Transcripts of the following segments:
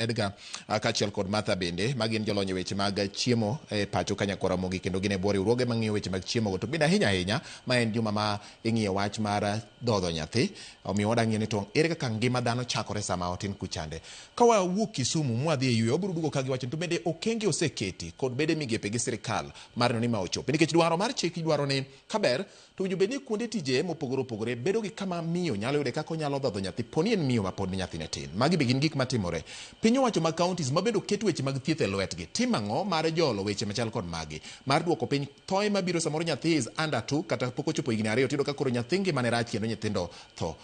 Edgar kaachiel kod Martha bende, ma gin jolony e weche mag chiemo e pacho ka Nyakwar Ramogi, kendo gin e bwo riwruoge mang'iyo weche mag chiemo go. To bende ahinya ahinya, ma en juma ma ing'iyo wach mar dhodho nyathi, omiyo wadwa ng'iyo ni to ere kaka ngima dhano chakore sama otin kuchande. Ka wawuok Kisumu mwadhi e yweyo, wabiro duogo ka giwacho ni to bende okenge oseketi kod bede migepe gi sirikal mar neno ni ma ochopi. Nikech dwaro mar chik dwaro ni kaber to owinjo bed ni kuonde tije mopogore opogore bedo gi kama miyo nyalo yude kaka onyalo dhodho nyathi poni en miyo ma pod nyathine tin. Magi be gin gik matimore. Piny owacho mag counties ma bende oket weche mag thieth e lwetgi timo ang'o mar jolo weche machal kod magi mar duoko piny thoe mabiro samoro nyathi is under 2 kata pok ochopo higni 2 tiyudo ka koro nyathi ngimane rach kendo nyithindo tho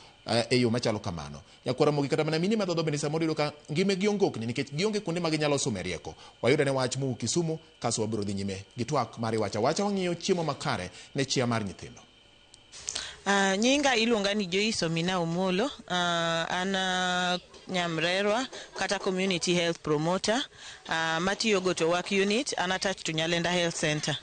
e yo machalo kamano. Nyakwar Ramogi kata mana mine madhodho bende samoro iyudo ka ngimagi ongokni nikech gionge kuonde ma ginyalo some rieko. Wayudo ne wach mowuok Kisumu kasto wabiro dhi nyime gi twak mar iwacho awacha wang'iyo chiemo makare ne chia mar nyithindo. Nyinga iluonga ni Joyce Omina Omolo. An Nyamrerwa kata Community Health Promoter matiyo go to work unit an attached to Nyalenda Health Center.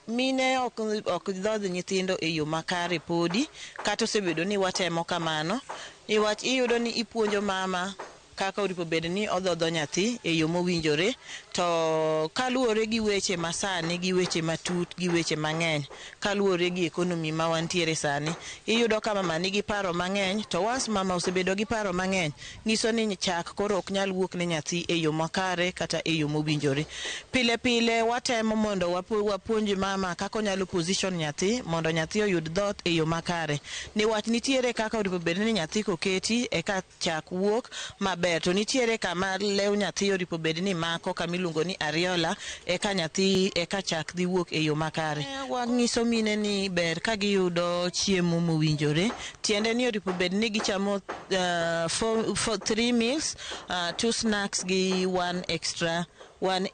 Mine ok dhodh nyithindo e yo makare podi, kata osebedo ni watemo kamano. Niwach iyudo ni ipuonjo mama kaka oripo bed ni odhodho nyathi e yo mowinjore, to kaluwore gi weche masani, gi weche matut, gi weche mang'eny, kaluwore gi economy ma wantiere sani, iyudo ka mama nigi paro mang'eny, to once mama osebedo gi paro mang'eny, nyiso ni chak koro ok nyal wuok ne nyathi e yo makare kata e yo mowinjore. Pile pile watemo mondo wapuonj mama kaka onyalo position nyathi mondo nyathi oyud dhoth e yo makare. Niwach nitiere kaka oripo bed ni nyathi koketi eka chak wuok maber, to nitiere kama lew nyathi oripo bed ni mako kama iluongo ni areola eka nyathi eka chak dhi wuok e yo makare. Wang'iso mine ni ber ka giyudo chiemo mowinjore, tiende ni oripo bed ni gichamo 3 meals, 2 snacks gi one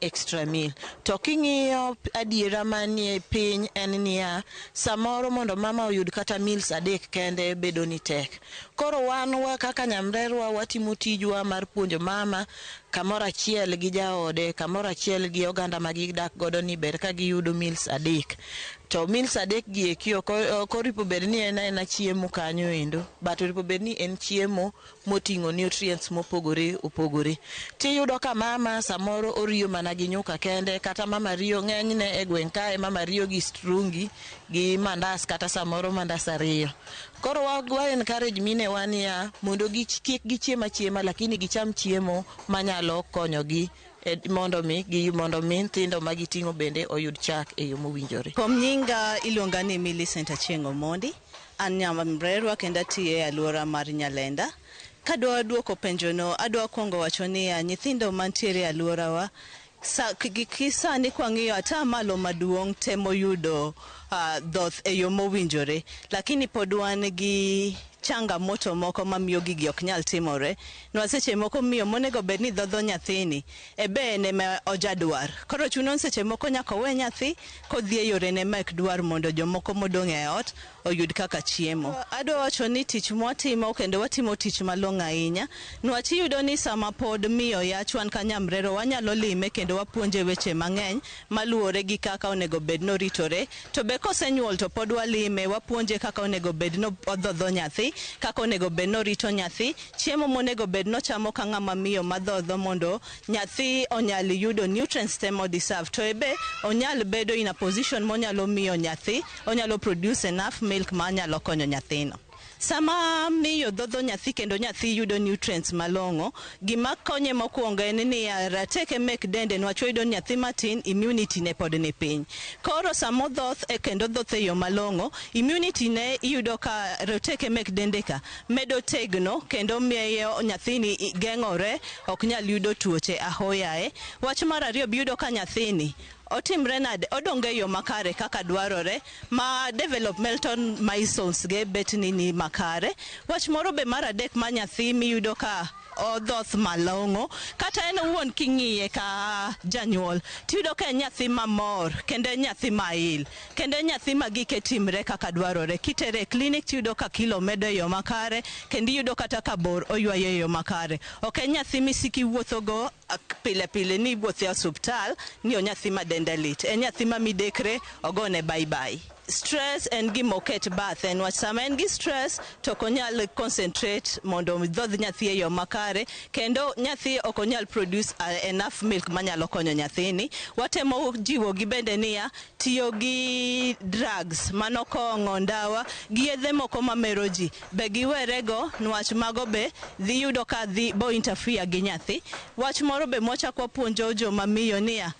extra meal. To king'iyo adiera manie piny en niya, samoro mondo mama oyud kata meals 3 kende bedo ni tek. Koro wan wa kaka Nyamrerwa watimo tijwa mar puonjo mama kamoro achiel gi jaode, kamoro achiel gi oganda ma gidak godo ni ber ka giyudo meals 3. To meals 3 gi eki ok oripo bed ni en aena chiemo kanyo endo, but oripo bed ni en chiemo moting'o nutrients mopogore opogore. Tiyudo ka mama samoro oriyo mana gi nyuka kende, kata mama riyo ng'enyne e gweng' kae, mama riyo gi strungi gi mandas, kata samoro mandas 2. Koro wa encourage mine wa niya mondo kik gichiem achiema, lakini gicham chiemo manyalo konyogi mondo mi nyithindo ma giting'o bende oyud chak e yo mowinjore. Kuom nyinga iluonga ni Millicent Achieng' Omondi, an Nyamrerwa kendo atiyo e alwora mar Nyalenda. Kadwa duoko penjono, adwa kuongo wacho niya, nyithindo mantiere e alworawa sani kwang'iyo ata malo maduong' temo yudo dhoth e yo mowinjore, lakini pod wan gi changamoto moko mamiyo gigi ok nyal timore. Niwach seche moko miyo monego bed ni dhodho nyathini e be en ema ojadwar. Koro chuno ni seche moko nyaka owe nyathi kodhi e yorene mek dwar mondo jomoko modong' e ot oyud kaka chiemo. Adwa wacho ni tich mwatimo kendo watimo tich malong'o ahinya. Niwach iyudo ni sama pod miyo yach wan ka Nyamrerwa wanyalo lime kendo wapuonje weche mang'eny maluwore gi kaka onego bed noritore. To be kosenyuol to pod walime, wapuonje kaka onego bed no odhodho nyathi, kaka onego bed norito nyathi, chiemo monego bed nochamo ka ng'ama miyo madhodho mondo nyathi onyal yudo nutrients te mo deserve. To ebe onyal bedo in a position monyalo miyo nyathi, onyalo produce enough milk ma nyalo konyo nyathino. Sama miyo dhodho nyathi kendo nyathi yudo nutrients malong'o, gima konye mokwongo en ni rateke mek dende niwach wayudo ni nyathi matin immunity ne pod ni piny. Koro sama odhoth kendo odhoth e yo malong'o, immunity ne iyudo ka roteke mek dende ka medo tegno kendo miyo nyathini geng'ore, ok nyal yudo tuoche ahoyaye. Wach mar ariyo be iyudo ka nyathini otimre nade, odongo e yo makare kaka dwarore, ma developmental milestones ge bet ni makare. Wach moro be mar adek ma nyathi miyudo ka odhoth malong'o, kata en owuon king'iye ka janyuol, tiyudo ka en nyathi mamor, kendo en nyathi mail, kendo en nyathi ma gike timre kaka dwarore. Kitere e klinik tiyudo ka kilo medo e yo makare, kendo iyudo kata ka bor oywayo e yo makare. Ok en nyathi misiko iwuothogo pile pile ni iwuotho e osuptal ni o nyathi ma dende lit. En nyathi ma midekre, ogone bye bye. Stress en gima oket bathe, niwach sama en gi stress to ok onyal concentrate mondo dhodh nyathi e yo makare, kendo nyathi ok onyal produce enough milk manyalo konyo nyathini. Watemo jiwogi bende niya, tiyo gi drugs, mano kong'o, ndawa gi yedhe moko mamero ji be giwerego, niwach mago be dhi yudo ka dhi bo interfere gi nyathi. Wach moro be mwachako wapuonjo joma miyo niya,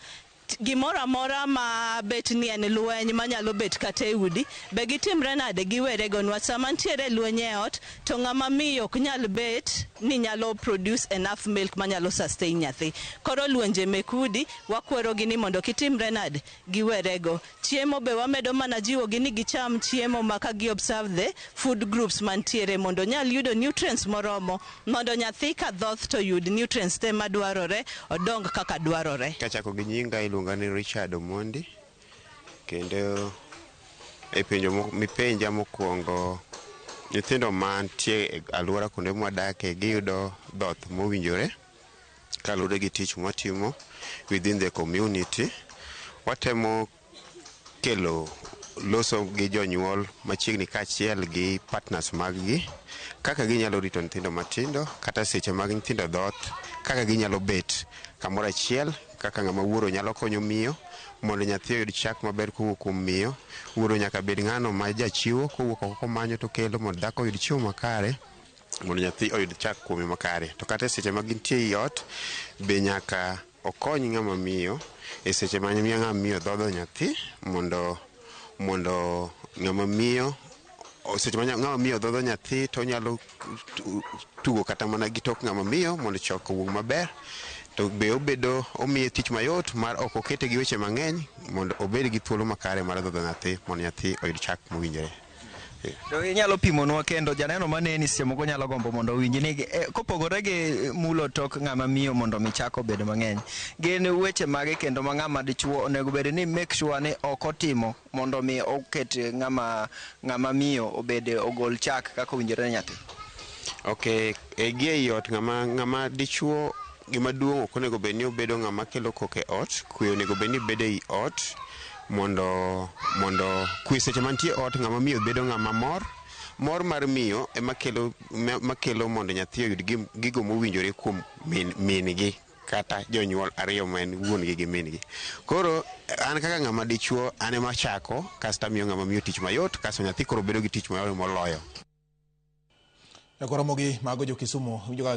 gimoro amora ma bet ni en lweny manyalo bet kata e udi be gitimre nade, giwerego, niwach sama ntiere lweny e ot to ng'ama miyo ok nyal bet ni nyalo produce enough milk manyalo sustain nyathi. Koro lwenje mek udi wakwerogi ni mondo kitimre nade, giwerego. Chiemo be wamedo mana jiwogi ni gicham chiemo ma ka gi observe the food groups mantiere mondo nyal yudo nutrients moromo, mondo nyathi ka dhoth to yud nutrients te madwarore, odong kaka dwarore. Kachako gi nyinga, iluonga ni Richard Omondi, kendo e penjo mipenja mokwongo, nyithindo mantie e alwora kuonde mwadake giyudo dhoth mowinjore kaluwore gi tich mwatimo within the community. Watemo kelo loso gi jonyuol machiegni kaachiel gi partners mag gi, kaka ginyalo rito nyithindo matindo kata seche mag nyithindo dhoth, kaka ginyalo bet kamoro achiel, kaka ng'ama wuoro nyalo konyo miyo mondo nyathi oyud chak maber kowuok kuom miyo. Wuoro nyaka bed ng'ano ma jachiwo kowuok oko komanyo to kelo mondo dhako oyud chiemo makare, mondo nyathi oyud chak kuome makare. To kata e seche ma gintie ei ot be nyaka okony ng'ama miyo e seche ma ng'ama miyo dhodho nyathi, mondo ng'ama miyo seche ma ng'ama miyo dhodho nyathi to onyalo tugo kata mana gi tok ng'ama miyo mondo chok owuog maber. To be obedo omiye tich mayot mar ok okete gi weche mang'eny, mondo obed gi thuolo makare mar dhodho nyathi mondo nyathi oyud chak mowinjore. To inyalo pimonwa kendo janeno maneni seche moko nyalo gombo mondo owinj ni kopogore gi mulo tok ng'ama miyo mondo mi chak obed mang'eny, gin weche mage kendo ma ng'ama dichuo onego bed ni make sure ni ok otimo mondo mi oket ng'ama miyo obed ogol chak kaka owinjore ne nyathi? Ok, e gi ei ot ng'ama dichuo, gima duong' ok onego bed ni obedo ng'ama kelo koko e ot. Kwe onego bed ni bedo ei ot mondo kwe seche mantie ot, ng'ama miyo bedo ng'ama mor. Mor mar miyo ema kelo makelo mondo nyathi oyud gigo mowinjore kuom min gi kata jonyuol ariyo ma en wuon gi gi min gi. Koro an kaka ng'ama dichuo, an ema achako kasto amiyo ng'ama miyo tich mayot, kasto nyathi koro bedo gi tich mayot moloyo. Nyakwar Ramogi, mago jo Kisumu winjo kaka.